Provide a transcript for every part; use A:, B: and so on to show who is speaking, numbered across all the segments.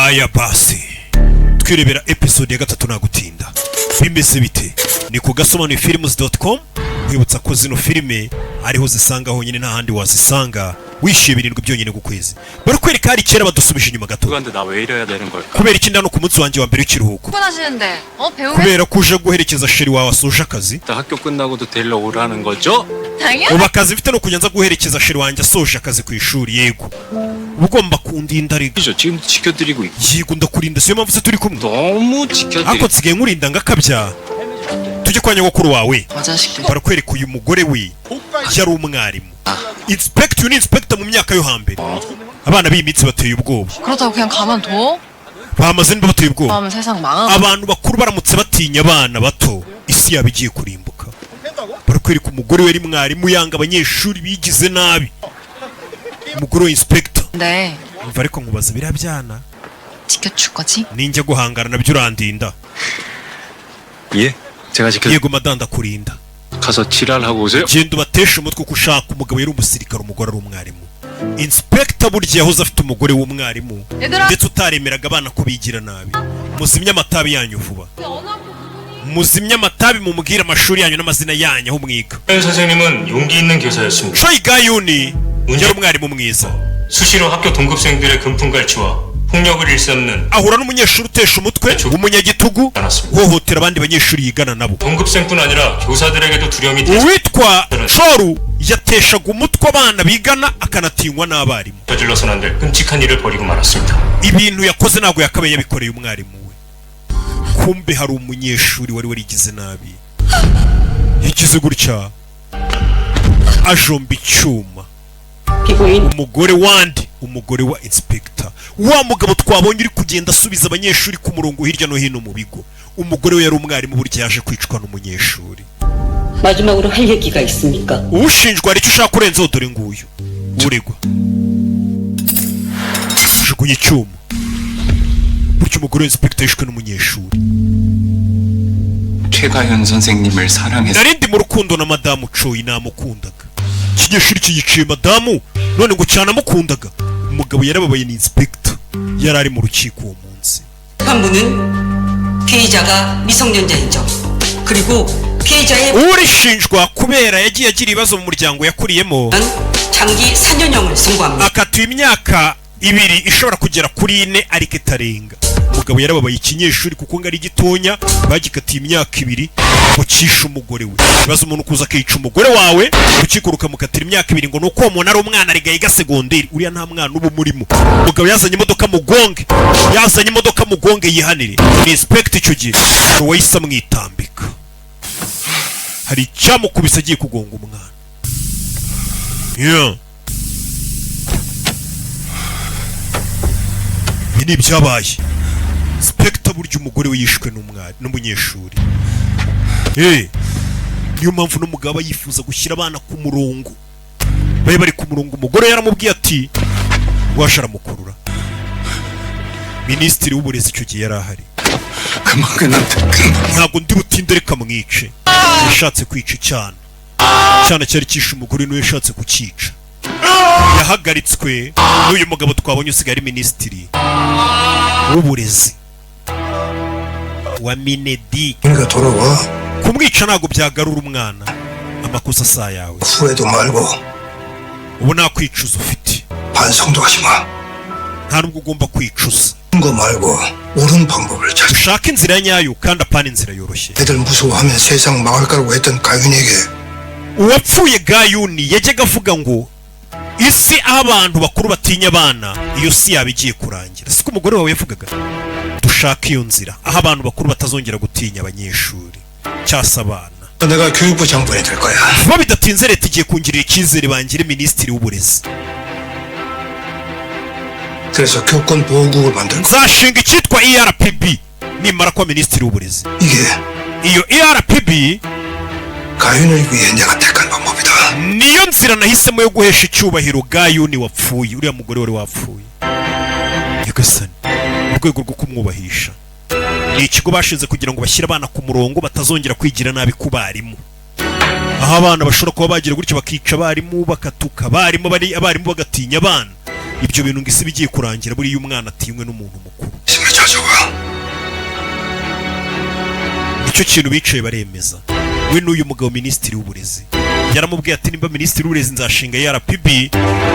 A: Aya basi, twirebera episode ya gatatu nagutinda. Bimeze bite? Ni ku gasobanuyefilms.com. Nkwibutsa ko zino filime ariho zisanga honyine, nta handi wazisanga. Wishyuye 7 byonyine ku kwezi. Barakwereka hari kera, badusubije inyuma gato.
B: 근데 나 왜 이래야 되는 걸까?
A: Kubera iki ndano ku munsi wanjye wa mbere w'ikiruhuko?
C: 출근하시는데 어 배우면
A: Kubera ko uje guherekeza chéri wawe asoje akazi.
B: 학교 끝나고도 데리러 오라는 거죠?
C: 당연
A: Ubu akazi mfite ni ukujya nza guherekeza chéri wanjye asoje akazi ku ishuri. Yego, uba ugomba kundinda rega.
B: 그죠? 지금 지켜드리고 있.
A: Yego, ndakurinda, siyo mpamvu se turi kumwe?
B: 너무
A: Ariko
B: 지켜드리.
A: nsigaye nkurinda ngakabya. Tujye kwa nyogokuru wawe.
C: 저 자식들.
A: Barakwereka uyu mugore we yari umwarimu, inspector. Uyu ni inspector mu myaka yo hambere. Abana b'iyi minsi bateye ubwoba.
C: 그렇다고 그냥 가만둬?
A: Bamaze niba bateye ubwoba.
C: 하면 세상 망하고.
A: Abantu bakuru baramutse batinya abana bato, isi yaba igiye kurimbuka. Barakwereka umugore we yari mwarimu, yanga abanyeshuri bigize nabi. Umugore we inspector.
C: 근데
A: Umva, ariko nkubaza, biriya byana
C: 지켜줄 거지?
A: ninjya guhangana nabyo urandinda?
B: 예? 제가 지켜.
A: Yego madanda, ndakurinda.
B: 가서 지랄하고 오세요.
A: Genda ubateshe umutwe uko ushaka. Umugabo yari umusirikare, umugore ari umwarimu. Inspector burya yahoze afite umugore w'umwarimu
C: 얘들아.
A: ndetse utaremeraga abana ko bigira nabi. Muzimye amatabi yanyu vuba, muzimye amatabi, mumubwire amashuri yanyu n'amazina yanyu, aho mwiga.
D: 선생님은 용기 있는 교사였습니다.
A: Choi Gayuni yari umwarimu mwiza.
D: 수시로 학교 동급생들의 금품갈취와 폭력을 일삼는
A: Ahura n'umunyeshuri utesha umutwe w'umunyagitugu, uhohotera abandi banyeshuri yigana nabo.
D: 동급생뿐 아니라 교사들에게도 두려움이
A: Uwitwa Choru yateshaga umutwe abana bigana, akanatinywa n'abarimu.
D: 저질러서는 안 될 끔찍한 일을 벌이고 말았습니다.
A: Ibintu yakoze ntabwo yakabaye yabikoreye umwarimu we. Kumbe hari umunyeshuri wari warigize nabi, yagize gutya ajomba icyuma
E: 피고인
A: umugore wandi, umugore wa inspector, wa mugabo twabonye uri kugenda asubiza abanyeshuri ku murongo hirya no hino mu bigo. Umugore we yari umwarimu, burya yaje kwicwa n'umunyeshuri.
E: 마지막으로 할 얘기가 있습니까?
A: Ushinjwa, hari icyo ushaka kurenzaho? Dore nguyu uregwa, jugunya icyuma. Burya umugore wa inspector yishwe n'umunyeshuri.
B: 최가현 선생님을 사랑해서
A: Nari ndi mu rukundo na madamu Choi, namukundaga. Ikinyeshuri kiyiciye madamu, none ngo cyanamukundaga. Umugabo yarababaye, ni inspector, yari ari mu rukiko uwo munsi.
E: 재판부는 피의자가 미성년자인 점 그리고 피의자의
A: Urishinjwa, kubera yagiye agira ibibazo mu muryango yakuriyemo,
E: 장기 4년형을 선고합니다.
A: akatiwe imyaka 2 ishobora kugera kuri 4 ariko itarenga. Umugabo yarababaye. Ikinyeshuri, kuko ngo ari gitonya, bagikatiye imyaka 2 ngo cyishe umugore we. Ibibazo, umuntu kuza akica umugore wawe, urukiko rukamukatira imyaka 2 ngo ni uko uwo muntu ari umwana, ariga yiga segonderi. Uriya nta mwana uba umurimo. Umugabo yazanye imodoka mugonge, yazanye imodoka mugonge yihanire. Ni inspector icyo gihe, hari uwahise amwitambika, hari icyamukubise agiye kugonga umwana. Yeah. Ibi ni ibyabaye. Inspector burya umugore we yishwe n'umwari n'umunyeshuri. Eh, niyo mpamvu n'umugabo aba yifuza gushyira abana ku murongo, babe bari ku murongo. Umugore yaramubwiye ati washa aramukurura. Minisitiri w'uburezi icyo gihe yari ahari.
B: 금방 끝난다.
A: Ntabwo ndi butinde, reka mwice. Yashatse kwica icyana, icyana cyari cyishe umugore, niwe yashatse kucyica. Yahagaritswe n'uyu mugabo twabonye usigaye ari minisitiri w'uburezi wa MINEDUC.
F: 우리가 돌아와.
A: Kumwica ntabwo byagarura umwana, amakosa si ayawe.
F: 후회도 말고
A: Ubu nta kwicuza ufite.
F: 반성도 하지 마.
A: Nta nubwo ugomba kwicuza.
F: 거 말고 옳은 방법을 찾아.
A: Ushake inzira nyayo kandi apana inzira yoroshye.
F: 애들 무서워하면 세상 망할 거라고 했던 가윤에게
A: Uwapfuye Gayuni yajyaga avuga ngo isi aho abantu bakuru batinya abana, iyo si yaba igiye kurangira. Siko umugore wawe yavugaga? Dushake iyo nzira aho abantu bakuru batazongera gutinya abanyeshuri cyangwa abana.
F: 내가 교육부 장관이 될 거야.
A: Vuba bidatinze leta igiye kungirira icyizere, bangire minisitiri w'uburezi.
F: 그래서 교권 보호국을 만들 거야.
A: Nzashinga icyitwa ERPB nimara kuba minisitiri w'uburezi.
F: 이게
A: Iyo ERPB
F: 가윤을 위해 내가 택한 방법이다.
A: niyo nzira nahisemo yo guhesha icyubahiro Gayuni wapfuye, uriya mugore wari wapfuye. Nyagasani, mu rwego rwo kumwubahisha, ni ikigo bashinze kugira ngo bashyire abana ku murongo, batazongera kwigira nabi ku barimu, aho abana bashobora kuba bagira gutyo bakica abarimu, bakatuka abarimu, bari abarimu bagatinya abana. Ibyo bintu ngo isi iba igiye kurangira buriya umwana atinywe n'umuntu mukuru. Icyo kintu bicaye baremeza, we n'uyu mugabo minisitiri w'uburezi. Yaramubwiye ati: "Nimba minisitiri w'uburezi, nzashinga ERPB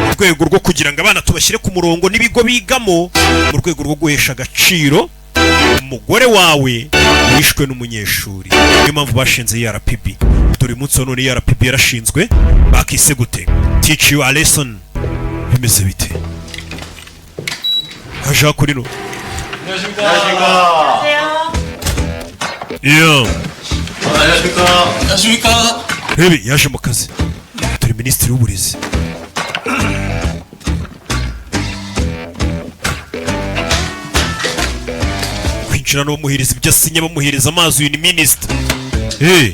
A: mu rwego rwo kugira ngo abana tubashyire ku murongo n'ibigo bigamo, mu rwego rwo guhesha agaciro umugore wawe wishwe n'umunyeshuri." Niyo mpamvu bashinze ERPB. Dore umunsi wa none ERPB yarashinzwe. Bakise gute? Teach you a lesson. Bimeze bite? Haje kuri no.
D: 안녕하십니까.
A: Yeah.
D: 안녕하십니까. 안녕하십니까.
A: Rebe, yaje mu kazi. Turi minisitiri w'uburezi. Kwinjira no bamuhereza ibyo asinya, bamuhereza amazi. Uyu ni minisitiri. Hey.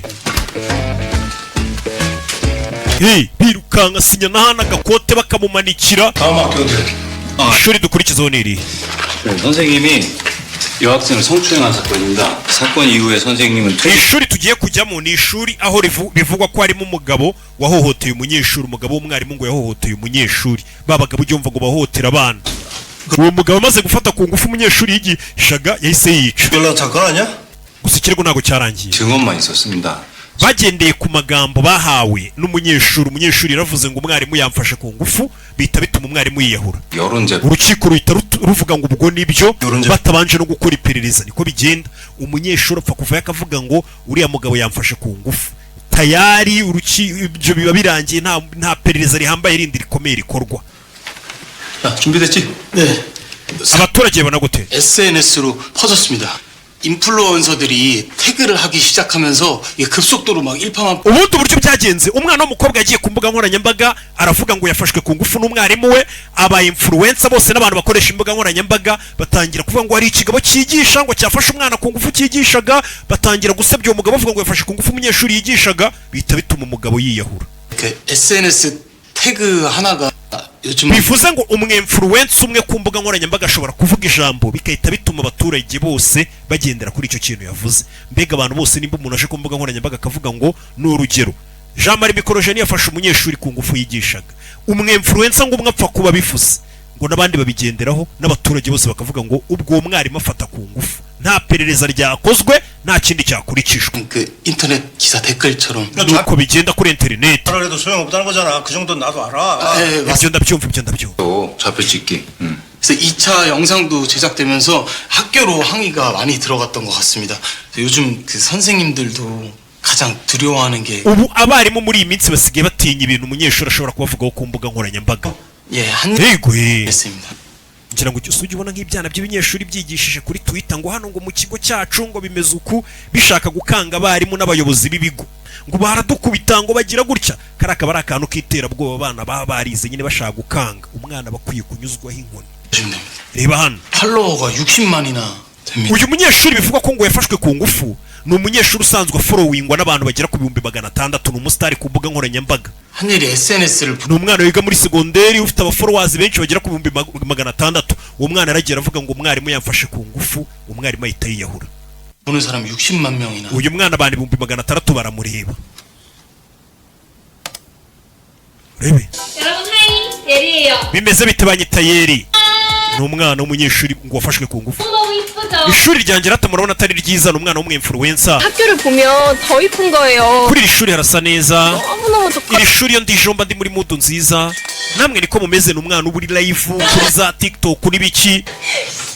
A: Hey, birukanka, asinya n'ahandi agakote bakamumanikira.
F: 다음 학교들.
A: Ishuri dukurikizaho ni irihe?
B: 네, 선생님이 여학생을 성추행한 사건입니다. 사건 이후에 선생님은 퇴직
A: Ishuri tugiye kujyamo ni ishuri aho bivugwa ko harimo umugabo wahohoteye umunyeshuri, umugabo w'umwarimu ngo yahohoteye umunyeshuri. Ba bagabo ujya wumva ngo bahohotera abana. Uwo mugabo amaze gufata ku ngufu umunyeshuri yigishaga, yahise yica.
F: 연락 사건 아니야?
A: Gusa ikirego ntabwo cyarangiye.
B: 증언만 있었습니다.
A: Bagendeye ku magambo bahawe n'umunyeshuri. Umunyeshuri yaravuze ngo umwarimu yamfashe ku ngufu, bihita bituma umwarimu yiyahura.
B: 여론제
A: Urukiko ruhita ruvuga ngo ubwo nibyo,
F: Yorunze.
A: batabanje no gukora iperereza. Niko bigenda, umunyeshuri apfa kuvayo akavuga ngo uriya mugabo yamfashe ku ngufu, tayari ibyo biba birangiye, nta perereza rihambaye rindi rikomeye rikorwa.
D: 자, 준비됐지?
G: 네,
A: Abaturage babona gute?
G: SNS로 퍼졌습니다. 인플루언서들이 태그를 하기 시작하면서 이게 급속도로 막 일파만
A: Ubundi uburyo byagenze, umwana w'umukobwa yagiye ku mbuga nkoranyambaga aravuga ngo yafashwe ku ngufu n'umwarimu we. Aba influencer bose n'abantu bakoresha imbuga nkoranyambaga batangira kuvuga ngo hari ikigabo cyigisha ngo cyafashe umwana ku ngufu cyigishaga. Batangira gusebya uwo mugabo, bavuga ngo yafashe ku ngufu umunyeshuri yigishaga, bihita bituma umugabo yiyahura.
G: 그 SNS 태그 하나가 요즘
A: Bivuze ngo umwinfluencer umwe ku mbuga nkoranyambaga ashobora kuvuga ijambo, bigahita bituma abaturage bose bagendera kuri icyo kintu yavuze. Mbega abantu bose, nimba umuntu aje ku mbuga nkoranyambaga akavuga ngo, ni urugero, Jean Marie Mikorojeni yafashe umunyeshuri ku ngufu yigishaga, umwinfluencer ngo umwe apfa kuba abivuze, ngo n'abandi babigenderaho, n'abaturage bose bakavuga ngo ubwo uwo mwarimu afata ku ngufu, nta perereza ryakozwe, nta kindi cyakurikijwe.
G: 그 인터넷 기사 댓글처럼
A: Nuko bigenda kuri interineti.
F: 그래도 소용없다는 거잖아. 그 정도는 나도 알아.
G: 예, 맞습니다.
A: Ibyo ndabyumva, ibyo ndabyumva.
B: 또 좌표 찍기.
G: 그래서 2차 영상도 제작되면서 학교로 항의가 많이 들어갔던 것 같습니다. 그래서 요즘 그 선생님들도 가장 두려워하는 게
A: Ubu abarimu muri iyi minsi basigaye batinya ibintu umunyeshuri ashobora kubavugaho ku mbuga nkoranyambaga.
G: 예, 한
A: Yego ye.
G: 했습니다.
A: Ngira ngo ujye ubona nk'ibyana by'abanyeshuri byigishije kuri Twitter ngo hano ngo mu kigo cyacu ngo bimeze uku, bishaka gukanga abarimu n'abayobozi b'ibigo, ngo baradukubita, ngo bagira gutya. Kariya akaba ari akantu k'iterabwoba abana baba barize nyine bashaka gukanga. Umwana bakwiye kunyuzwaho inkoni.
G: 보시면 됩니다.
A: Reba hano.
G: 팔로워가 60만이나 됩니다.
A: Uyu munyeshuri bivugwa ko ngo yafashwe ku ngufu ni umunyeshuri usanzwe afollowingwa n'abantu bagera ku 600,000. Ni umusitari ku mbuga nkoranyambaga.
G: 한일이 SNS를
A: Ni umwana wiga muri segonderi ufite abafollowers benshi bagera ku 600,000. Uwo mwana aragiye aravuga ngo umwarimu yamfashe ku ngufu, umwarimu ahita yiyahura.
G: 보는 사람이 60만 명이나
A: Uyu mwana abantu 600,000 baramureba. Urebe.
H: 여러분 hi 예리예요.
A: Bimeze bite? Banyita Yeri. Ni umwana w'umunyeshuri ngo wafashwe ku ngufu.
H: 너무 이쁘죠?
A: Ishuri ryanjye rata murabona atari ryiza? Ni umwana w'umwinfluencer.
H: 학교를 보면 더 이쁜 거예요.
A: Kuri iri shuri harasa neza.
H: 너무너무 좋고
A: Iri shuri iyo ndijomba ndi muri mood nziza, namwe niko mumeze. Ni umwana uba uri live kuri za TikTok n'ibiki.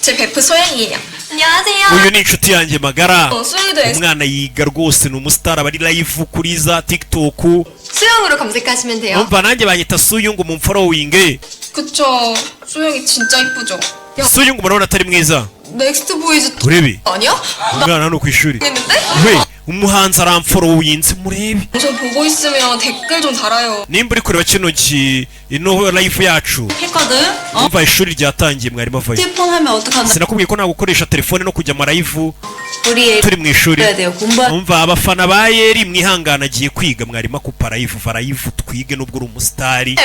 C: 제 베프 소영이에요. 안녕하세요.
A: Uyu ni inshuti yanjye magara.
C: 어, 소영이도 S
A: Umwana yiga rwose, ni umusitari, aba ari live kuri za TikTok.
C: 수영으로 검색하시면 돼요.
A: Umva, nanjye banyita Suyungu, mu mfollowing.
C: 그쵸. 소영이 진짜 이쁘죠? 야,
A: Suyungu murabona atari mwiza?
C: 넥스트 보이즈
A: Urebe.
C: 아니야?
A: Umwana hano ku ishuri
C: 했는데?
A: we umuhanzi aramfollowinze, murebe.
C: 저 보고 있으면 댓글 좀 달아요.
A: Nimba uri kureba kino ki ino live yacu.
E: 했거든.
A: Umva, ishuri ryatangiye, mwarimu avayo.
E: 휴대폰 하면 어떡한다.
A: Sinakubwiye ko nta gukoresha telefone no kujya amalive
E: 우리 애
A: turi mu ishuri?
E: 해야 돼요. 공부
A: Umva, abafana ba Yeri mwihangana, agiye kwiga. Mwarimu akupa live, va live twige, nubwo uri umusitari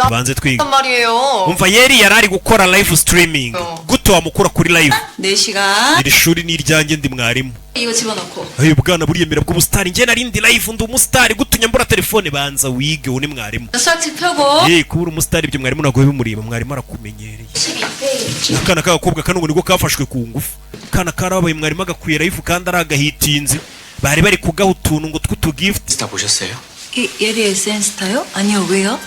A: tubanze twiga.
C: 말이에요.
A: Umva, Yeri yari ari gukora live streaming, gute wamukura kuri live?
E: 4시간
A: Iri shuri ni iryanjye, ndi mwarimu.
C: 이거 집어넣고.
A: Ayo bwana buriyemera bw'ubusitari, njye nari ndi live, ndi umusitari, gute unyambura telefone? Banza wige, uwo ni mwarimu.
C: 수학책 펴고.
A: Ye, kuba uri umusitari ibyo mwarimu ntabwo bimureba, mwarimu arakumenyereye. Akana k'agakobwa kano ngo nibwo kafashwe ku ngufu, akana karabaye, mwarimu agakwiye live kandi ari agahitinze. Bari bari kugaha utuntu ngo tw'utugift.
B: 인스타 보셨어요?
E: 이 예리 SN스타요? 아니요, 왜요?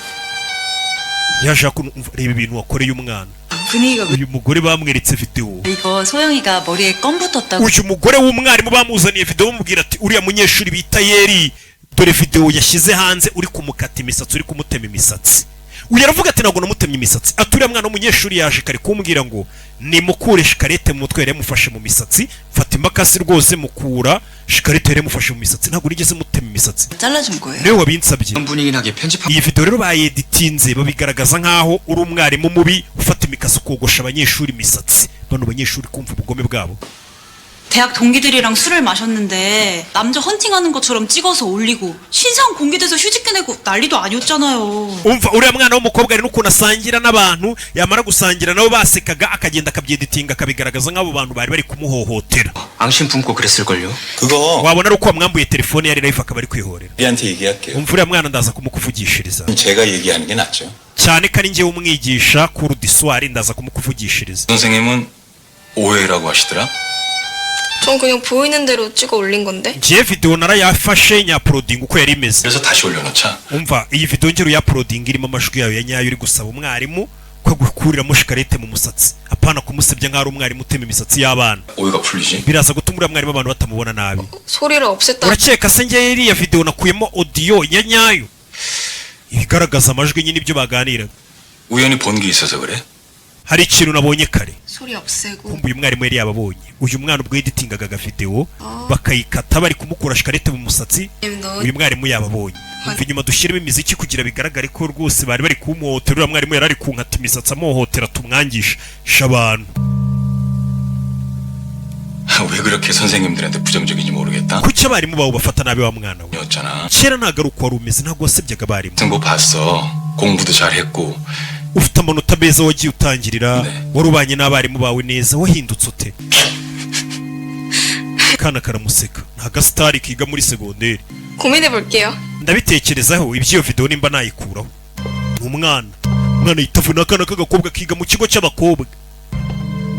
A: Yaje umva, reba ibintu wakoreye umwana.
E: 분위기가 왜
A: Uyu mugore bamweretse videwo.
E: 이거 소영이가 머리에 껌 붙었다고
A: Uyu mugore w'umwarimu bamuzaniye videwo, bamubwira ati: "Uriya munyeshuri bita Yeri, dore videwo yashyize hanze uri kumukata imisatsi, uri kumutema imisatsi." Uyu aravuga ati: "Ntabwo namutemye imisatsi." Ati: "Uriya mwana w'umunyeshuri yaje kare kumbwira ngo nimukure shikarete mu mutwe yari yamufashe mu misatsi, mfata imakasi rwose mukura shikarete yari yamufashe mu misatsi, ntabwo nigeze mutema imisatsi."
E: 잘라준 거예요.
A: Niwe wabinsabye.
B: 분위기 나게 편집하
A: Iyi video rero bayeditinze babigaragaza nk'aho uri umwarimu mubi ufata imikasi ukogosha abanyeshuri imisatsi. Bano banyeshuri kumva ubugome bwabo.
E: 대학 동기들이랑 술을 마셨는데 남자 헌팅하는 것처럼 찍어서 올리고 신상 공개돼서 휴직 내고 난리도 아니었잖아요.
A: Umva, uriya mwana w'umukobwa ari n'ukuntu asangira n'abantu, yamara gusangira nabo basekaga, akagenda akabyeditinga akabigaragaza nk'abo bantu bari bari kumuhohotera.
B: 앙심 품고 그랬을걸요.
F: 그거
A: Wabona ari uko wamwambuye telefone yari live akaba ari kwihorera.
F: 우리한테 얘기할게요.
A: Umva, uriya mwana ndaza kumukuvugishiriza.
F: 제가 얘기하는 게 낫죠.
A: Cyane ko ari njyewe umwigisha cours du soir, ndaza kumukuvugishiriza.
B: 선생님은 오해라고 하시더라.
C: 전 그냥 보이는 대로 찍어 올린 건데.
A: Ngiye video narayafashe nyauploadinga uko yari imeze.
B: 그래서 다시 올려놓자.
A: Umva, iyi video ngero uyauploadinga irimo amajwi yayo ya nyayo uri gusaba umwarimu ko agukuriramo shikarete mu musatsi, apana kumusebya nk'aho ari umwarimu utema imisatsi y'abana.
B: 오해가 풀리지.
A: Biraza gutuma uriya mwarimu abantu batamubona nabi.
C: 소리를 없앴다.
A: Urakeka se njye iriya video nakuyemo audio ya nyayo ibigaragaza amajwi nyine ibyo baganiraga?
B: 우연히 본 게 있어서 그래?
A: Hari ikintu nabonye kare.
C: 소리 없애고.
A: Kumva, uyu mwarimu yari yababonye uyu mwana ubwo yeditingaga agavideo bakayikata bari kumukura shikarete mu musatsi.
C: 너
A: Uyu mwarimu yababonye. Umva, inyuma dushyiremo imiziki kugira bigaragare ko rwose bari bari kumuhotera, uriya mwarimu yari ari kunkata imisatsi amuhohotera, tumwangisha abantu.
B: 왜 그렇게 선생님들한테 부정적인지 모르겠다.
A: Kuki abarimu bawe bafata nabi wa mwana we?
B: 였잖아.
A: Kera ntabwo ari uko wari umeze, ntabwo wasebyaga abarimu.
B: 승부 봤어. 공부도 잘했고
A: Ufite amanota meza, wagiye utangirira
B: Ne.
A: wari ubanye n'abarimu bawe neza, wahindutse ute? Akana karamuseka, ni agasitari kiga muri segonderi.
C: 고민해 볼게요.
A: Ndabitekerezaho iby'iyo video nimba nayikuraho. Ni umwana yitavuna, akana k'agakobwa kiga mu kigo cy'abakobwa,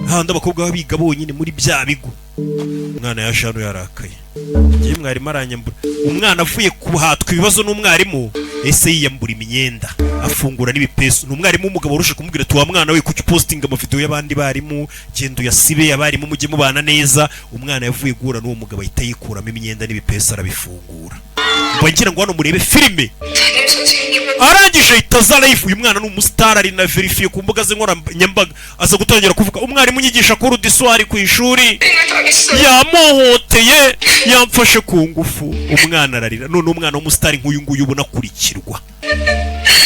A: hahandi abakobwa baba biga bonyine muri bya bigo. Umwana yaje hano yarakaye: "Ngewe mwarimu aranyambura." Umwana avuye kuhatwa ibibazo n'umwarimu, ese yiyambura imyenda afungura n'ibipesu. Ni umwarimu w'umugabo warushe kumubwira ati: "Wa mwana we, kuki upostinga amavideo y'abandi barimu? Genda uyasibe, abarimu mujye mubana neza." Umwana yavuye guhura n'uwo mugabo ahita yikuramo imyenda n'ibipesu arabifungura. Mba ngira ngo hano murebe filime. Arangije ahita aza live. Uyu mwana ni umusitari, ari na verifié ku mbuga ze nkoranyambaga. Aza gutangira kuvuga: "Umwarimu unyigisha cours du soir ku ishuri yamuhoteye, yamfashe ku ngufu." Umwana ararira. None umwana w'umusitari nk'uyu nguyu ubona akurikirwa,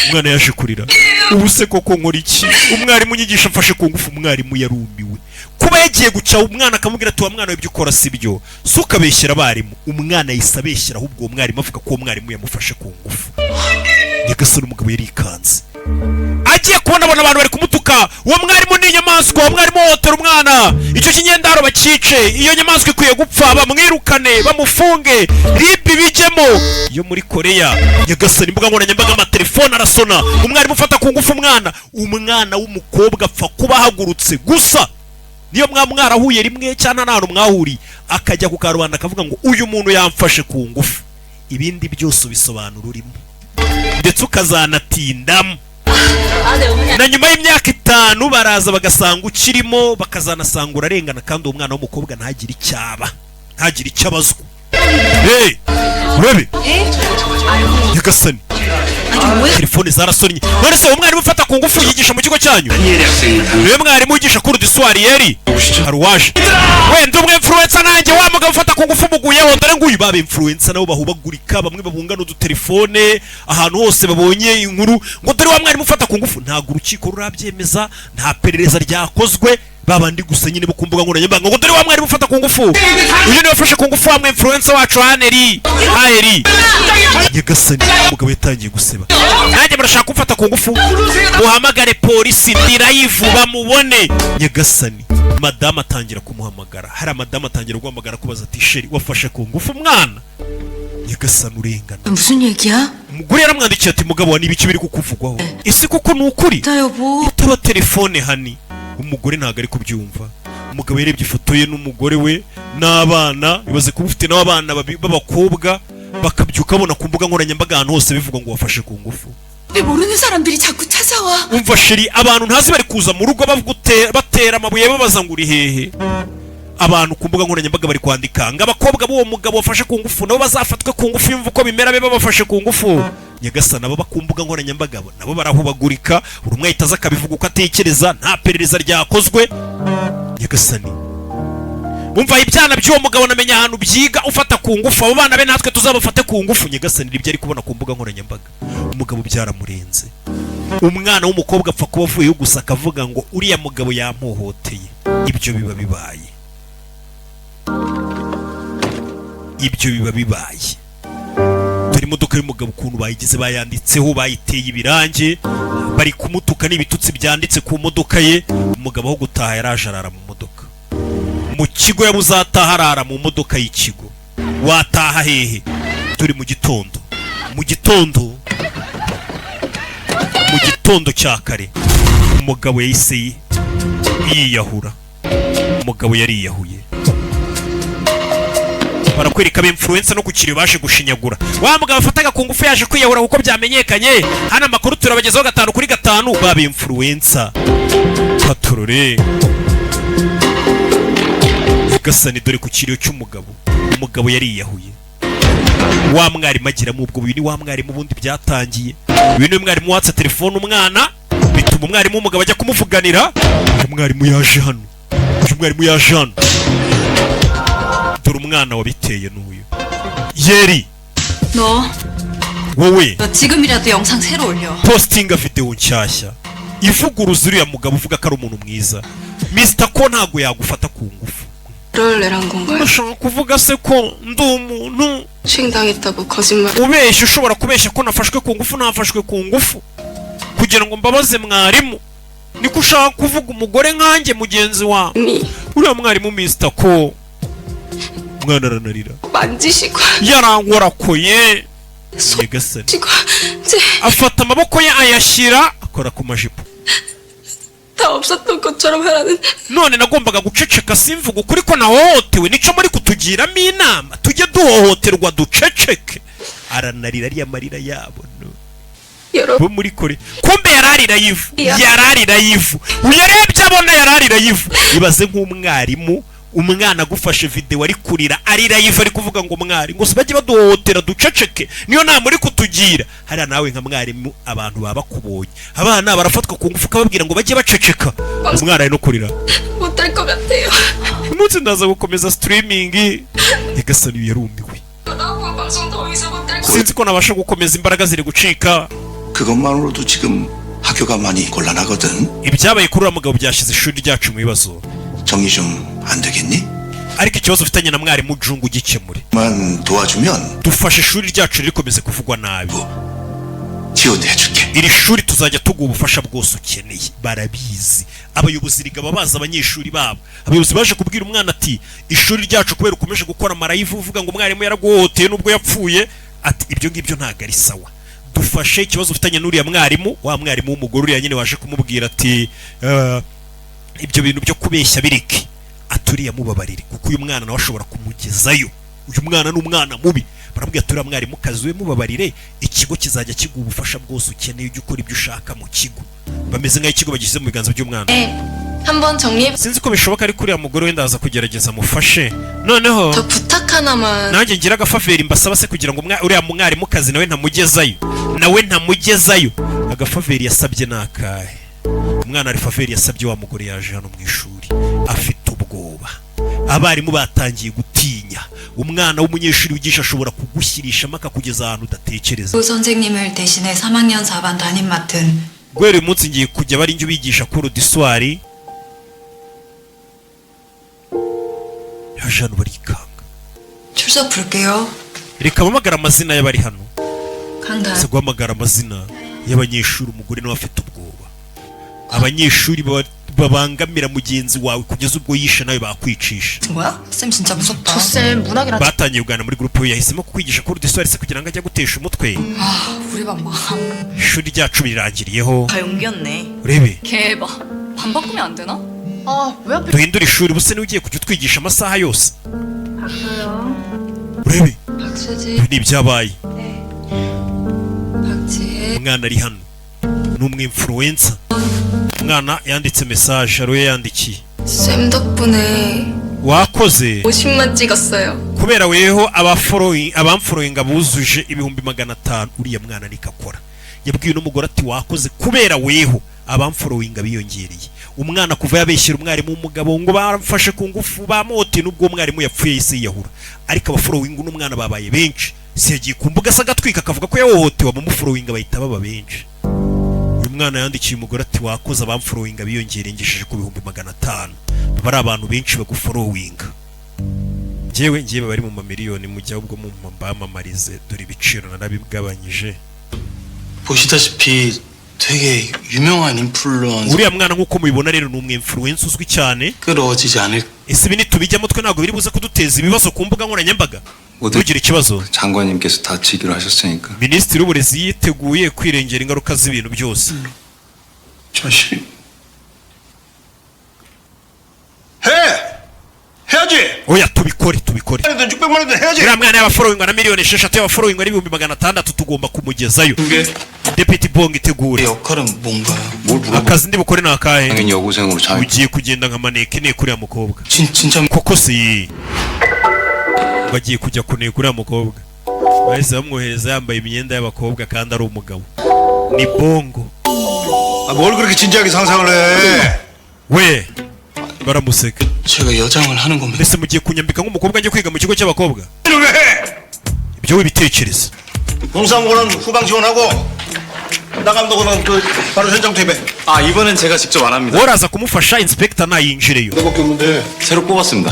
A: umwana yaje kurira: "Ubu se koko nkora iki? Umwarimu unyigisha amfashe ku ngufu." Umwarimu yarumiwe kuba yagiye guca umwana akamubwira ati: "Wa mwana we, ibyo ukora si byo, si ukabeshyera abarimu." Umwana yahise abeshyera ahubwo uwo mwarimu, avuga ko uwo mwarimu yamufashe ku ngufu. Nyagasani, umugabo yarikanze. Agiye kubona abona abantu bari kumutuka: "Uwo mwarimu ni inyamaswa, uwo mwarimu uhohotera umwana, icyo kinyendaro bakice, iyo nyamaswa ikwiye gupfa, bamwirukane, bamufunge, RIB bijyemo yo muri Koreya." Nyagasani, imbuga nkoranyambaga, amatelefone arasona: "Umwarimu ufata ku ngufu umwana." Umwana w'umukobwa apfa kuba ahagurutse gusa, niyo mwaba mwarahuye rimwe cyangwa nta hantu mwahuriye, akajya ku karubanda akavuga ngo uyu muntu yamfashe ku ngufu, ibindi byose ubisobanura urimo, ndetse ukazanatindamo na nyuma y'imyaka 5 baraza bagasanga ukirimo, bakazanasanga urarengana, kandi uwo mwana w'umukobwa ntagire icyaba, ntagire icyo abazwa. Hey, urebe nyagasani, telefone zarasonnye. None se umwarimu ufata ku ngufu yigisha mu kigo cyanyu? Niwe mwarimu wigisha cours du soir Yeri? Hari uwaje wenda umwe influencer nanjye, wa mugabo ufata ku ngufu muguyeho, dore nguyu. Baba influencer nabo bahubagurika, bamwe babungana udutelefone ahantu hose babonye inkuru ngo dore wa mwarimu ufata ku ngufu. Ntabwo urukiko rurabyemeza, nta perereza ryakozwe, babandi gusa nyine bo ku mbuga nkoranyambaga ngo dore wa mwarimu ufata ku ngufu, uyu niwe wafashe ku ngufu wa influencer wacu Haneri Haeri. Nyagasani, umugabo yatangiye guseba: "Nanjye murashaka kumfata ku ngufu? Muhamagare polisi, ndi live bamubone." Nyagasani, madamu atangira kumuhamagara. Hari madamu atangira guhamagara kubaza ati: "Chéri, wafashe ku ngufu umwana?" Nyagasani, urengana.
E: 무슨 얘기야?
A: Umugore yaramwandikiye ati: "Mugabo wa, n'ibiki biri kukuvugwaho? Ese koko ni ukuri?"
E: 나 여보.
A: Itaba telefone hani. Umugore ntabwo ari kubyumva. Umugabo yarebye ifoto ye n'umugore we N'abana, ibaze kuba ufite n'abana b'abakobwa, bakabyuka babona ku mbuga nkoranyambaga ahantu hose bivuga ngo wafashe ku ngufu.
E: 모르는 사람들이 자꾸 찾아와.
A: Umva chérie, abantu ntazi bari kuza mu rugo batera amabuye, babaza ngo uri hehe. Abantu ku mbuga nkoranyambaga bari kwandika ngo abakobwa b'uwo mugabo wafashe ku ngufu nabo bazafatwe ku ngufu, yumva uko bimera, be babafashe ku ngufu. Nyagasani, abo ku mbuga nkoranyambaga bo nabo barahubagurika, buri umwe ahita aza akabivuga uko atekereza, nta perereza ryakozwe. Nyagasani, umva, ibyana by'uwo mugabo namenya ahantu byiga ufata ku ngufu, abo bana be natwe tuzabafate ku ngufu. Nyagasani, ibyo ari kubona ku mbuga nkoranyambaga, umugabo byaramurenze. Umwana w'umukobwa apfa kuba avuyeyo gusa akavuga ngo uriya mugabo yampohoteye, ibyo biba bibaye, ibyo biba bibaye. Dore imodoka y'umugabo ukuntu bayigize, bayanditseho, bayiteye ibirange, bari kumutuka n'ibitutsi byanditse ku modoka ye. Umugabo aho gutaha yaraje arara mu modoka mu kigo, yabuze ataha arara mu modoka y'ikigo. Wataha hehe? Turi mu gitondo, mu gitondo, mu gitondo cya kare, umugabo yahise yiyahura. Umugabo yariyahuye. Barakwereka aba influencer no ku kiriyo baje gushinyagura wa mugabo afataga ku ngufu, yaje kwiyahura kuko byamenyekanye. Hano amakuru turabagezaho gatanu kuri gatanu. Baba influencer patorore. Nyagasani, dore ku kiriyo cy'umugabo, umugabo yariyahuye. Wa mwarimu agiramo ubwo, uyu ni wa mwarimu ubundi byatangiye. Uyu ni mwarimu watse telefone umwana, bituma umwarimu w'umugabo ajya kumuvuganira. Uyu mwarimu yaje hano, uyu mwarimu yaje hano. Dore umwana wabiteye n'uyu Yeri.
E: 너,
A: Wowe,
E: 너 지금이라도 영상 새로 올려.
A: Postinga videwo nshyashya ivuguruza uriya mugabo uvuga ko ari umuntu mwiza. Mr ko ntabwo yagufata ku ngufu.
C: 그럴 애란 건가요?
A: Urashaka kuvuga se ko ndi umuntu
C: 추행당했다고 거짓말
A: ubeshya, ushobora kubeshya ko nafashwe ku ngufu, nafashwe ku ngufu kugira ngo mbabaze mwarimu? Niko ushaka kuvuga, umugore nkanjye mugenzi wawe?
C: 미
A: Uriya mwarimu Mr ko, umwana aranarira.
C: 만지시고
A: Yarankorakoye, nyagasani.
C: 시고 제
A: Afata amaboko ye ayashyira akora ku majipo.
C: 다 없었던 것처럼 하라는
A: None nagombaga guceceka simvuga ukuri ko nahohotewe? Nico muri kutugiramo inama, tujye duhohoterwa duceceke? Aranarira, ariya marira yabo no.
C: 여러분
A: Bo muri kore, kumbe yararira yivu.
C: Ya.
A: Yararira yivu, uyarebye abona yararira yivu. Ibaze nk'umwarimu, umwana agufashe videwo ari kurira, arira yivu, ari kuvuga ngo mwari ngo bajye baduhohotera duceceke, niyo nama uri kutugira? Hariya nawe nka mwarimu, abantu baba bakubonye, abana barafatwa ku ngufu, ukababwira ngo bajye baceceka. Umwana ari no kurira.
C: 못할 것 같아요.
A: Umunsi ndaza gukomeza streaming. Nyagasani, yarumiwe.
C: 나무 방송 더 이상 못할 것
A: Sinzi ko nabasha gukomeza, imbaraga ziri gucika.
F: 그것만으로도 지금 학교가 많이 곤란하거든.
A: Ibyabaye kuri uriya mugabo byashyize ishuri ryacu mu bibazo.
F: 정리 좀 안 되겠니?
A: Ariko ikibazo ufitanye na mwarimu Jungu ugikemure.
F: 만 도와주면
A: Dufashe, ishuri ryacu ririkomeze kuvugwa nabi.
F: 지원해줄게.
A: Iri shuri tuzajya tuguha ubufasha bwose ukeneye. Barabizi abayobozi, rigaba bazi abanyeshuri babo. Abayobozi baje kubwira umwana ati ishuri ryacu, kubera ukomeje gukora ama live uvuga ngo umwarimu yaraguhohoteye nubwo yapfuye, ati ibyo ngibyo ntabwo ari sawa, dufashe ikibazo ufitanye n'uriya mwarimu. Wa mwarimu w'umugore uriya nyine waje kumubwira ati ibyo bintu byo kubeshya bireke, aturiya mubabarire, kuko uyu mwana nawe ashobora kumugezayo, uyu mwana ni umwana mubi. Baramubwira ati uriya mwarimu kazi we mubabarire, ikigo kizajya kiguha ubufasha bwose ukeneye, ujye ukora ibyo ushaka mu kigo. Bameze nk'aho ikigo bagishyize mu biganza by'umwana.
C: 네, 한번 정리해
A: Sinzi ko bishoboka, ariko uriya mugore wenda aza kugerageza amufashe noneho.
C: 저 부탁 하나만
A: Nanjye ngira agafavor mbasaba se, kugira ngo uriya mwarimukazi nawe ntamugezayo, nawe ntamugezayo. Agafavor yasabye ni akahe? Umwana ari favor yasabye. Wa mugore yaje hano mu ishuri afite ubwoba, abarimu batangiye gutinya umwana w'umunyeshuri wigisha, ashobora kugushyirishamo akakugeza ahantu udatekereza.
E: 조 선생님을 대신해 3학년 4반 담임 맡은
A: Guhera uyu munsi ngiye kujya bari njye ubigisha cours du soir. Yaje hano barikanga.
E: 출석 불게요.
A: Reka mpamagara amazina y'abari hano.
E: 강다
A: Si guhamagara amazina y'abanyeshuri, umugore nawe afite ubwoba. Abanyeshuri babangamira mugenzi wawe kugeza ubwo yishe nawe bakwicisha.
E: 뭐야? 쌤 진짜 무섭다.
H: 저쌤 문학이랑
A: Batangiye kuganira muri groupe, yahisemo kukwigisha cours du soir se kugira ngo ajye gutesha umutwe.
E: 아, 우리 반 망.
A: Ishuri ryacu birangiriyeho.
E: 다 용기였네.
A: Urebe.
H: 대박. 반 바꾸면 안 되나?
C: 아, 왜 하필
A: Duhindure ishuri. Ubuse niwe ugiye kujya utwigisha amasaha yose? Urebe.
C: 박수지.
A: Ibi ni ibyabaye.
C: 박지혜.
A: Umwana ari hano ni umwinfluencer. Umwana yanditse message, hari uwo yandikiye.
C: 쌤 덕분에
A: Wakoze.
C: 50만 찍었어요.
A: Kubera weho abamfollowinga buzuje 500,000. Uriya mwana niko akora. Yabwiye n'umugore ati: "Wakoze, kubera weho abamfollowinga biyongereye." Umwana kuva yabeshyira umwarimu w'umugabo ngo bamfashe ku ngufu, bamote, n'ubwo umwarimu yapfuye yahise yiyahura, ariko abafollowinga uno mwana babaye benshi. Si yagiye ku mbuga se agatwika akavuga ko yahohotewe, abamufollowinga bahita baba benshi. Uyu mwana yandikiye umugore ati: "Wakoze, abamfollowinga biyongereye, ngejeje ku 500,000." Baba ari abantu benshi bagufollowinga. Njyewe bari mu mamiliyoni, mujya ahubwo mbamamarize. Dore ibiciro narabigabanyije.
G: 보시다시피 되게 유명한 인플루언서
A: Uriya mwana nk'uko mubibona rero ni umwinfluencer uzwi cyane.
G: 끌어지지 않을
A: Ese ibi nitubijyamo twe ntabwo biri buze kuduteza ibibazo ku mbuga nkoranyambaga? Ntugire ikibazo.
B: 장관님께서 다치기로 하셨으니까.
A: Minisitiri w'uburezi yiteguye kwirengera ingaruka z'ibintu byose.
F: 자식. 해! 해야지!
A: Oya, tubikore, tubikore.
F: 600만원도 해야지!
A: Uriya mwana y'abafollowingwa na miliyoni 6, y'abafollowingwa n'600,000, tugomba kumugezayo. Deputy Bong, itegure.
G: 역할은 뭔가요?
B: 뭘 물어보?
A: Akazi ndi bukore ni akahe?
B: 당연히 여고생으로 장.
A: Ugiye kugenda nka maneke kuriya mukobwa.
G: 진, 진짜
A: Koko se bagiye kujya kuneka uriya mukobwa? Bahise bamwohereza yambaye imyenda y'abakobwa kandi ari umugabo. Ni Bongo.
F: 아, 뭘 그렇게 진지하게 상상을 해?
A: We baramuseka.
G: 제가 여장을 하는 겁니다.
A: Mbese mugiye kunyambika nk'umukobwa njye kwiga mu kigo cy'abakobwa?
F: 왜 해?
A: Ibyo wibitekereza.
F: 공상고는 후방 지원하고 나 감독은 그 바로 현장 투입해.
B: 아, 이번엔 제가 직접 안 합니다.
A: Woraza kumufasha, inspector nayinjireyo.
F: 내밖에 없는데.
B: 새로 뽑았습니다.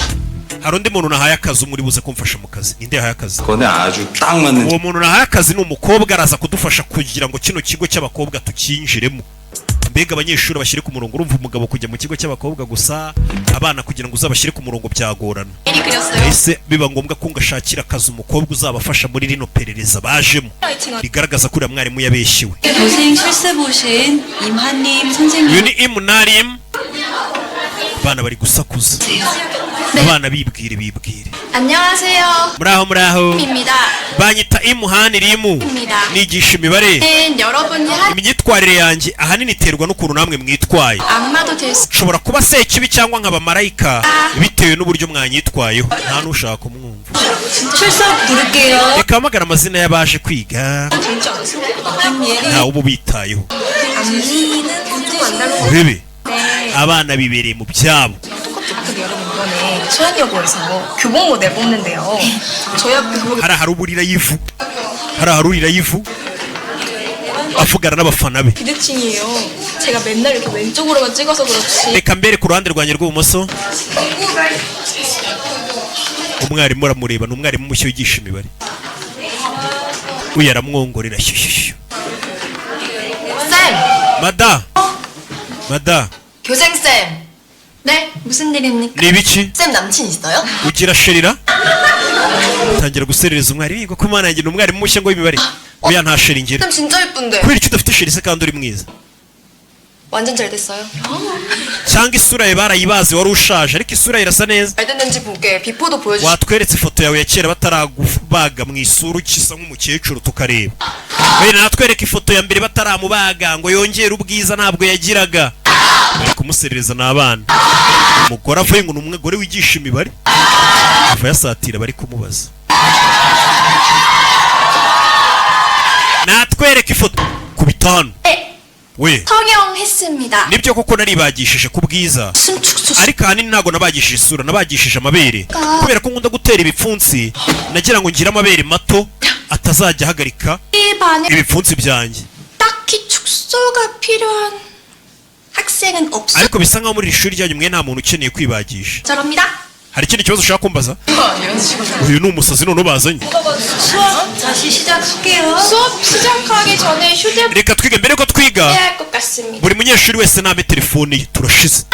A: Hari undi muntu nahaye akazi, umwe uri buze kumfasha mu kazi. Ninde yahaye akazi?
B: 그거는 아주 딱 맞는
A: Uwo muntu nahaye akazi ni umukobwa, araza kudufasha kugira ngo kino kigo cy'abakobwa tucyinjiremo, mbega abanyeshuri bashyire ku murongo. Urumva umugabo kujya mu kigo cy'abakobwa gusa, abana kugira ngo uzabashyire ku murongo byagorana.
C: 미리 그렸어요.
A: Yahise biba ngombwa ko ngashakira akazi umukobwa uzabafasha muri rino perereza bajemo rigaragaza ko uriya mwarimu yabeshyewe.
E: 교생 실습 오신 임한님
A: Uyu
E: 선생님.
A: ni Imunarim. Abana bari gusakuza, abana bibwire, bibwire.
C: 안녕하세요.
A: Muraho, muraho.
C: 입니다.
A: Banyita Imuhani Rimu.
C: 입니다.
A: Nigisha imibare.
C: 는 여러분이 한
A: Imyitwarire yanjye ahanini iterwa n'ukuntu namwe mwitwaye.
C: 악마도 될 수.
A: Nshobora kuba sekibi cyangwa nkaba marayika bitewe n'uburyo mwanyitwayeho. Nta n'ushaka kumwumva.
E: 출석 부를게요.
A: Reka hamagara amazina y'abaje kwiga.
C: 닮지 않았어?
E: 김예리.
A: Ntawe uba ubitayeho.
C: 앞니는 좀 안 닮은 것
A: Urebe.
C: 같은데.
A: Abana bibereye mu byabo.
C: 근데 여러분, 이번에 소연여고에서 교복 모델 뽑는데요. 저희 학교 교복
A: Hari ahari uburira y'ivu, hari aharurira y'ivu, avugana n'abafana be.
C: 비대칭이에요. 제가 맨날 이렇게 왼쪽으로만 찍어서 그렇지.
A: Reka mbere ku ruhande rwanjye rw'ibumoso. Umwarimu aramureba, ni umwarimu mushya wigisha imibare. Uyu aramwongorera shyushyushyu.
C: 쌤!
A: Mada, mada.
C: 교생쌤! 네? 무슨 일입니까?
A: Ni ibiki?
C: 쌤 남친 있어요?
A: Ugira chéri ra? Tangira guserereza umwarimu. Yiga ko Imana yanjye, ni umwarimu mushya ngo w'imibare. Oya, nta chéri ngira.
C: 쌤 진짜 예쁜데.
A: Kubera icyo udafite chéri se kandi uri mwiza?
C: 완전 잘 됐어요.
A: Cyangwa isura yawe barayibaze wari ushaje, ariko isura ye irasa neza.
C: 잘 됐는지 보게 before도 보여주시.
A: Watweretse ifoto yawe ya kera bataragubaga mu isura, ukisa nk'umukecuru, tukareba. Bene natwereka ifoto ya mbere bataramubaga ngo yongere ubwiza, ntabwo yagiraga. Bari kumuserereza n'abana. Umugore avuye ngo ni umugore wigisha imibare, ava yasatira, bari kumubaza natwereka ifoto ku bitanu we.
C: 성형했습니다.
A: Nibyo koko naribagishije ku bwiza, ariko ahanini ntabwo nabagishije isura, nabagishije amabere. Kubera ko nkunda gutera ibipfunsi, nagira ngo ngire amabere mato atazajya ahagarika
C: 이 반에
A: ibipfunsi byanjye.
C: 딱히 축소가 필요한 학생은 없을
A: Ariko bisa nkaho muri iri shuri ryanyu mwe nta muntu ukeneye kwibagisha.
C: 저랍니다.
A: Hari ikindi kibazo ushaka kumbaza? Uyu ni umusazi none bazanye.
E: 수업 다시 시작할게요.
H: 수업 시작하기 전에 휴대폰
A: Reka twige. Mbere yuko twiga,
H: 해야 할 것 같습니다.
A: buri munyeshuri wese name telefone ye, turashize.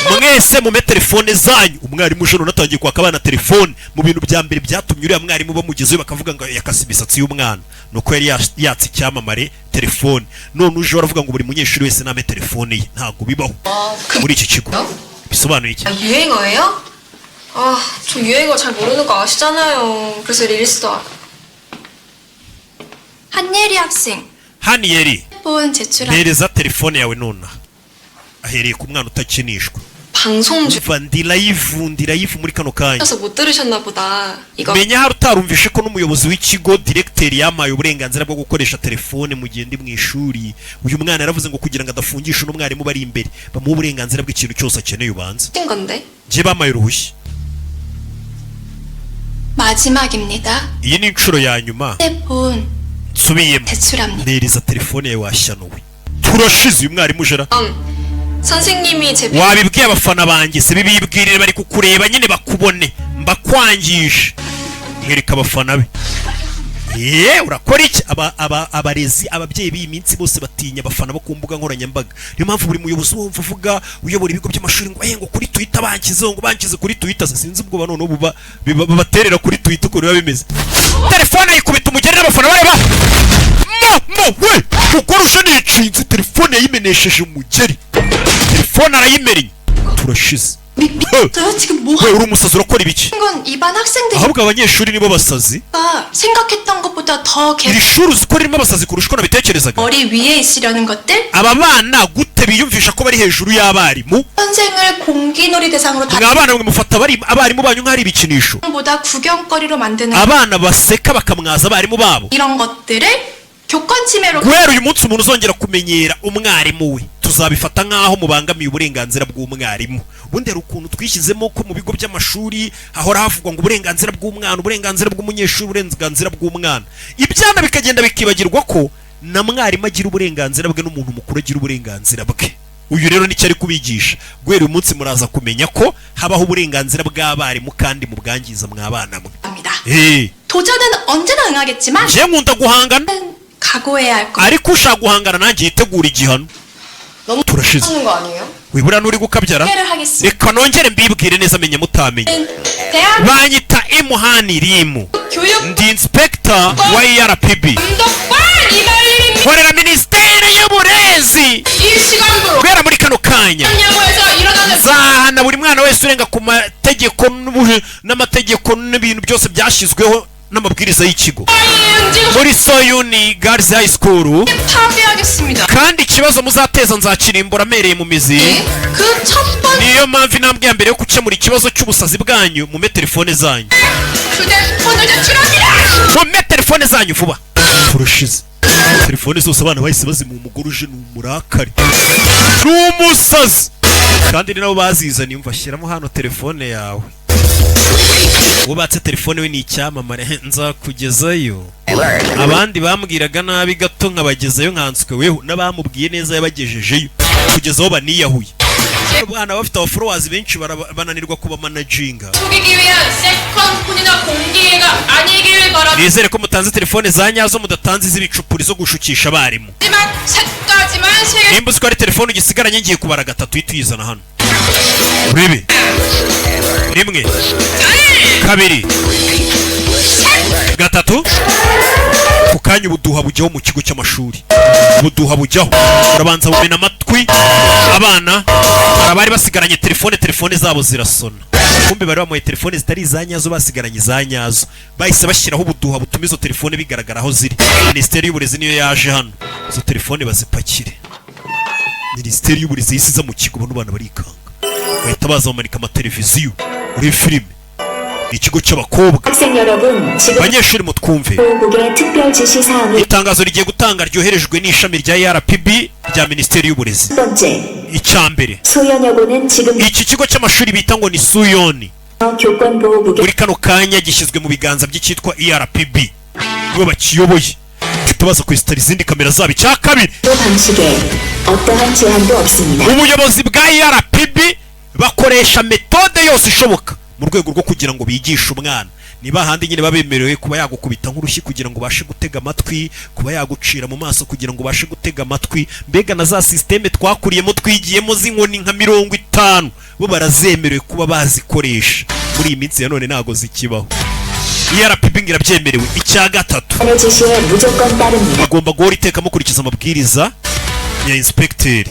A: Mwese mume telefone zanyu. Umwarimu uje none atangiye kwaka abana telefone. Mu bintu bya mbere byatumye uriya mwarimu bamugezeyo bakavuga ngo yakase imisatsi y'umwana, nuko yari yatse icyamamare telefone. None uje baravuga ngo buri munyeshuri wese name telefone ye. Ntabwo bibaho muri iki kigo. Bisobanuye iki?
C: 아, 유행어예요? 아, 저 유행어 잘 모르는 거 아시잖아요. 그래서 릴스도 알아.
H: 한예리 학생
A: Haniyeri,
H: 폰 제출한
A: mpereza telefone yawe nonaha. Ahereye ku mwana utakinishwa.
C: 방송
A: Umva, ndi live, ndi live muri kano kanya.
C: 중이어서 못 들으셨나 보다. 이거
A: Menya hari utarumvishe ko n'umuyobozi w'ikigo, diregiteri, yampaye uburenganzira bwo gukoresha telefone mu gihe ndi mu ishuri. Uyu mwana yaravuze ngo kugira ngo adafungisha uno mwarimu bari imbere, bamuhe uburenganzira bw'ikintu cyose akeneye. Ubanza
C: 신 건데.
A: njye bampaye uruhushya.
H: 마지막입니다.
A: Iyi ni inshuro ya nyuma.
H: 휴대폰
A: Nsubiyemo,
H: 제출합니다.
A: mpereza telefone yawe. Washyanuwe, turashize. Uyu mwarimu ujera
C: 선생님이 제
A: wabibwiye abafana banjye se? Bibibwirire, bari kukureba nyine, bakubone mbakwangije. Mwereka abafana be. Ye, urakora iki? Aba abarezi, ababyeyi b'iyi minsi bose batinya abafana bo ku mbuga nkoranyambaga. Niyo mpamvu buri muyobozi wumva uvuga uyobora ibigo by'amashuri ngo ngo kuri Twitter banshyizeho, ngo banshyize kuri Twitter. Sinzi ubwoba noneho buba babaterera kuri Twitter ukuntu biba bimeze. Telefone ayikubita umugeri n'abafana bareba mo we kuko ruje nicinze. Telefone yayimenesheje umugeri, telefone arayimennye, turashize.
E: 미쳤어요? 지금 뭐
A: We, uri umusazi, urakora ibiki?
H: 건 이 반 학생들이
A: Ahubwo abanyeshuri nibo basazi.
H: 생각했던 것보다 더
A: Iri shuri uzi ko ririmo abasazi kurusha uko nabitekerezaga?
H: 머리 위에 있으려는 것들
A: Aba bana gute biyumvisha ko bari hejuru y'abarimu?
H: 선생을 공기놀이 대상으로
A: Mwa bana mwe, mufata abarimu banyu nk'aho ari ibikinisho.
H: 다보다 구경거리로 만드는
A: Abana baseka bakamwaza abarimu babo.
H: 이런 것들을 교권 침해로
A: Guhera uyu munsi, umuntu uzongera kumenyera umwarimu we tuzabifata nk'aho mubangamiye uburenganzira bw'umwarimu. Ubundi hari ukuntu twishyizemo ko mu bigo by'amashuri hahora havugwa ngo uburenganzira bw'umwana, uburenganzira bw'umunyeshuri, uburenganzira bw'umwana. Ibyana bikagenda bikibagirwa ko na mwarimu agira uburenganzira bwe, n'umuntu mukuru agira uburenganzira bwe. Uyu rero nicyo ari kubigisha: guhera uyu munsi muraza kumenya ko habaho uburenganzira bw'abarimu, kandi mubwangiza mwabana mwe.
H: 합니다.
A: Eh,
H: 도전은 언제나 응하겠지만
A: njye nkunda guhangana,
H: 각오해야 할 것.
A: ariko ushaka guhangana nanjye yitegura igihano.
C: 너무
A: Turashize.
C: 하는 거 아니에요?
A: Wibura nturi gukabyara.
H: 소개를 하겠습니다.
A: Reka nongere mbibwire neza, menye mutamenye.
H: 대한
A: Banyita Imuhani Rimu,
H: 교육
A: ndi inspector wa ERPB,
H: 감독관 이달림
A: nkorera minisiteri y'uburezi.
H: 이 시간부로
A: Guhera muri kano kanya
H: 야구에서 일어나는
A: nzahana buri mwana wese urenga ku mategeko n'amategeko n'ibintu byose byashyizweho n'amabwiriza y'ikigo muri Soyuni Girls High School.
H: 파괴하겠습니다.
A: Kandi ikibazo muzateza nzakirimbura amereye mu mizi.
H: 그 첫 번째
A: Niyo mpamvu intambwe ya mbere yo gukemura ikibazo cy'ubusazi bwanyu, mume telefone zanyu.
H: 휴대폰을 제출합니다.
A: Mume telefone zanyu vuba, turashize. Telefone zose abana bahise bazimuha. Umugore uje ni umurakare, ni umusazi, kandi ni nabo bazizaniye. Umva, shyiramo hano telefone yawe. Wubatse telefone we ni icyamamare, nzakugezayo. Abandi bambwiraga nabi gato nkabagezayo, nkanswe weho n'abamubwiye neza yabagejejeyo kugeza aho baniyahuye. Abana bafite abafollowers benshi bananirwa kubamanaginga.
H: 속이기 위한 second 폰이나 공기계가 아니길 바랍니다.
A: Nizere ko mutanze telefone za nyazo, mudatanze iz'ibicupuri zo gushukisha abarimu.
H: 마지막 셋까지만 세계
A: Nimba uzi ko ari telefone ugisigaranye, ngiye kubara gatatu uhita uyizana hano. Urebe: rimwe, kabiri, gatatu. Ku kanya ubuduha bujyaho mu kigo cy'amashuri, ubuduha bujyaho, urabanza bumena amatwi abana. Hari abari basigaranye telefone, telefone zabo zirasona. Kumbe bari bamuhaye telefone zitari iza nyazo, basigaranye iza nyazo. Bahise bashyiraho ubuduha butuma izo telefone bigaragara aho ziri. Minisiteri y'uburezi niyo yaje hano, izo telefone bazipakire. Minisiteri y'uburezi yahise iza mu kigo, bano bana barikanga, bahita baza bamanika amateleviziyo muri filime. Ni ikigo cy'abakobwa.
I: 학생 여러분, 지금
A: Abanyeshuri mutwumve.
I: 보호국의 특별 지시 사항이
A: Itangazo rigiye gutanga ryoherejwe n'ishami rya RPB rya minisiteri y'uburezi.
I: 첫 번째,
A: Icya mbere,
I: 소연여고는 지금
A: iki kigo cy'amashuri bita ngo ni Suyoni,
I: 교권보호국의
A: muri kano kanya gishyizwe mu biganza by'icyitwa ERPB, nibo bakiyoboye. Bahita baza kwesitara izindi kamera zabo. Icya kabiri,
I: 방식에 어떠한 제한도 없습니다.
A: ubuyobozi bwa ERPB bakoresha méthode yose ishoboka mu rwego rwo kugira ngo bigishe umwana. Ni bahandi nyine baba bemerewe kuba yagukubita nk'urushyi kugira ngo ubashe gutega amatwi, kuba yagucira mu maso kugira ngo ubashe gutega amatwi. Mbega na za système twakuriyemo, twigiyemo z'inkoni nka 50, bo barazemerewe kuba bazikoresha. Muri iyi minsi ya none ntago zikibaho. ERPB ngo irabyemerewe. Icya gatatu,
I: 의 지시에 무조건 따릅니다.
A: mugomba guhora iteka mukurikiza amabwiriza ya inspecteur.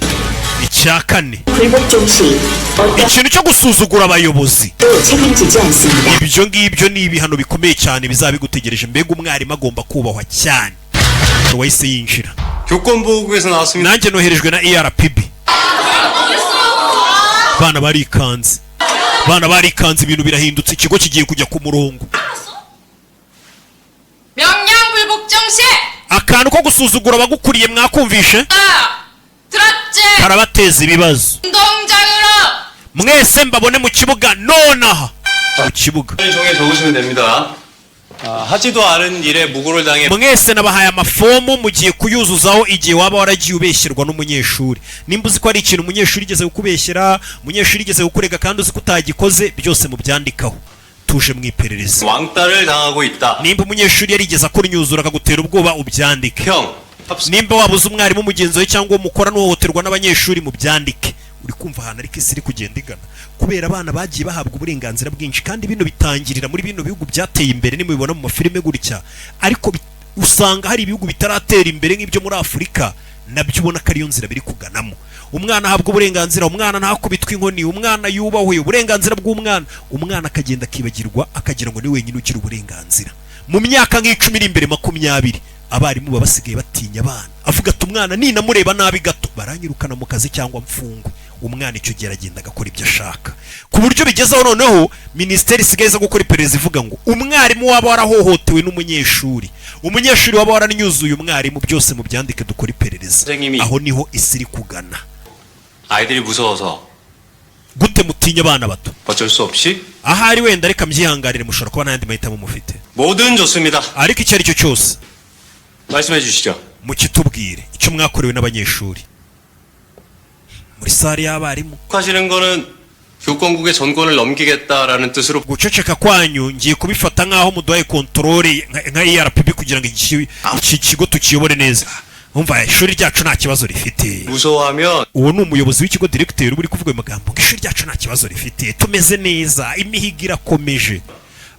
A: Icya kane,
I: 굴복종 시 어떠한
A: ikintu cyo gusuzugura abayobozi,
I: 도 책임지지 않습니다.
A: ibyo ngibyo ni ibihano bikomeye cyane bizaba bigutegereje. Mbega umwarimu agomba kubahwa cyane. Wahise yinjira.
D: 교권보호국에서 나왔습니다.
A: Nanjye noherejwe na ERPB. Bana barikanze, bana barikanze, ibintu birahindutse, ikigo kigiye kujya ku murongo.
H: 명령불복종시
A: Akantu ko gusuzugura abagukuriye, mwakumvishe?
H: 들었지?
A: Karabateza ibibazo.
H: 운동장으로
A: Mwese mbabone mu kibuga nonaha, mu kibuga.
B: 종에 적으시면 됩니다. 아, 하지도 않은 일에 무고를 당해
A: Mwese nabahaye amafomu, mugiye kuyuzuzaho igihe waba waragiye ubeshyerwa n'umunyeshuri. Nimba uzi ko ari ikintu umunyeshuri igeze kukubeshyera, umunyeshuri igeze kukurega kandi uzi ko utagikoze, byose mubyandikaho. Tuje mu iperereza.
B: 왕따를 당하고 있다.
A: Nimba umunyeshuri yarigeze akora imyuzuro akagutera ubwoba, ubyandike.
B: 형 합성
A: Nimba wabuze umwarimu mugenzi wawe cyangwa uwo mukora n'uhohoterwa n'abanyeshuri, mubyandike. Uri kumva ahantu ariko isi iri kugenda igana, kubera abana bagiye bahabwa uburenganzira bwinshi. Kandi bino bitangirira muri bino bihugu byateye imbere, nimubibona mu mafilime gutya. Ariko usanga hari ibihugu bitaratera imbere nk'ibyo muri Afurika, nabyo ubona ko ariyo nzira biri kuganamo. Umwana ahabwa uburenganzira, umwana ntakubitwe inkoni, umwana yubahwe, uburenganzira bw'umwana. Umwana akagenda akibagirwa, akagira ngo ni wenyine ugira uburenganzira. Mu myaka nk'10 iri imbere, 20, abarimu baba basigaye batinya abana. Avuga ati: "Umwana ninamureba nabi gato baranyirukana mu kazi cyangwa mfungwe." Umwana icyo gihe aragenda agakora ibyo ashaka, ku buryo bigezaho noneho minisiteri isigaye iza gukora iperereza ivuga ngo umwarimu waba warahohotewe n'umunyeshuri, umunyeshuri waba waranyuzuye umwarimu, byose mubyandike dukore iperereza.
B: 선생님이
A: Aho niho isi iri kugana.
B: 아이들이 무서워서
A: Gute mutinya abana bato?
B: 어쩔 수 없이
A: Ahari wenda reka mbyihanganire, mushobora kuba nta yandi mahitamo mufite.
B: 뭐든 좋습니다.
A: Ariko icyo ari cyo cyose,
B: 말씀해 주시죠.
A: mukitubwire icyo mwakorewe n'abanyeshuri muri salle y'abarimu.
B: 하시는 거는 교권국의 전권을 넘기겠다라는 뜻으로
A: Guceceka kwanyu ngiye kubifata nk'aho muduhaye contrôle nka ERPB kugira ngo iki kigo tukiyobore neza. Umva, ishuri ryacu nta kibazo rifite.
B: 무서워하면
A: Uwo ni umuyobozi w'ikigo, directeur, uba uri kuvuga ayo magambo, ngo ishuri ryacu nta kibazo rifite, tumeze neza, imihigo irakomeje.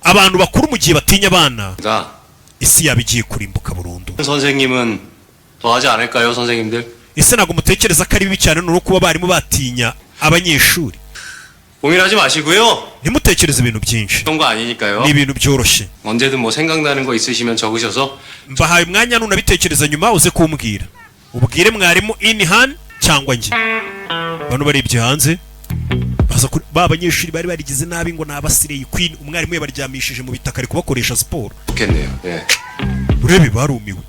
A: Abantu bakuru mu gihe batinya abana,
B: 자,
A: isi yaba igiye kurimbuka burundu.
B: 선생님은 더 하지 않을까요, 선생님들?
A: Ese ntabwo mutekereza ko ari bibi cyane no kuba abarimu batinya abanyeshuri?
B: 고민하지 마시고요.
A: Ntimutekereze ibintu byinshi.
B: 그런 거 아니니까요.
A: Ni ibintu byoroshye.
B: 언제든 뭐 생각나는 거 있으시면 적으셔서
A: Mbahaye umwanya, nunabitekereza nyuma uze kumbwira, ubwire mwarimu Inhan cyangwa njye. Bano barebye hanze, baza kuri ba banyeshuri bari barigize nabi ngo ni aba slay queen. Umwarimu yabaryamishije mu bitaka, ari kubakoresha siporo.
B: 좋겠네요. 예.
A: Urebe, barumiwe.